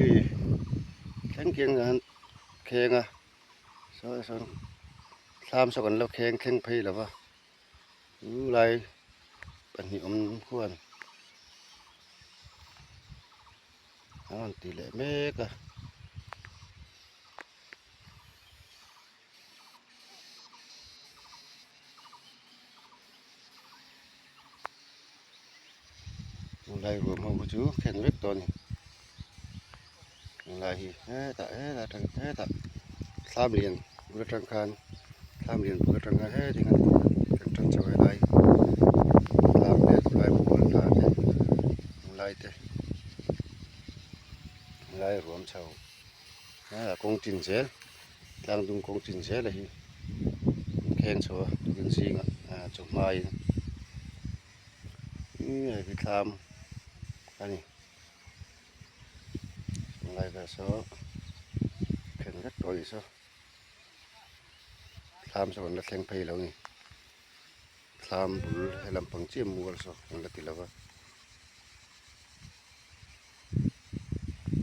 ທີ່ແຂງກຽງອັນແຂງອະ ສອງ ສາມ ສາມສອງອັນແລ້ວແຂງ ແຂງໄພແລ້ວວະ ອືມ ຫຼາຍປານນີ້ອຳຄວນ ອາ ຕີແຫຼະແມ່ກະ ໄລ່ລວມເຮົາບໍ່ຖືກ ແຂງເລັກຕອນນີ້ ໄລ່ເຮຕະ ເຮຕະ ເຮຕະ ສາມຫຼຽນບຸລະທະນາຄານ ສາມຫຼຽນບຸລະທະນາຄານ ເຮທີ່ຫັ້ນ ທັງສອງໄລ່ ສາມຫຼຽນ ໄລ່ບຸລະທະນາຄານ ໄລ່ເຕ ໄລ່ລວມເຊົາ ນາ ກົງຈິນເສ ກາງດຸງກົງຈິນເສລະ ແຂງໂຊ ເດືອນສີ່ ອາ ຈົບມາອີກ ນີ້ຄືທາມ ອັນນີ້ ລາຍກະຊໍ ແຂງກັກໂຕອີກຊໍ ທາມສະຫວັນລະແຂງໄພແລ້ວນີ້ ທາມບຸນໃຫ້ລຳປັງຈຽມໝູ່ຊໍ ມັນລະຕິລະວະ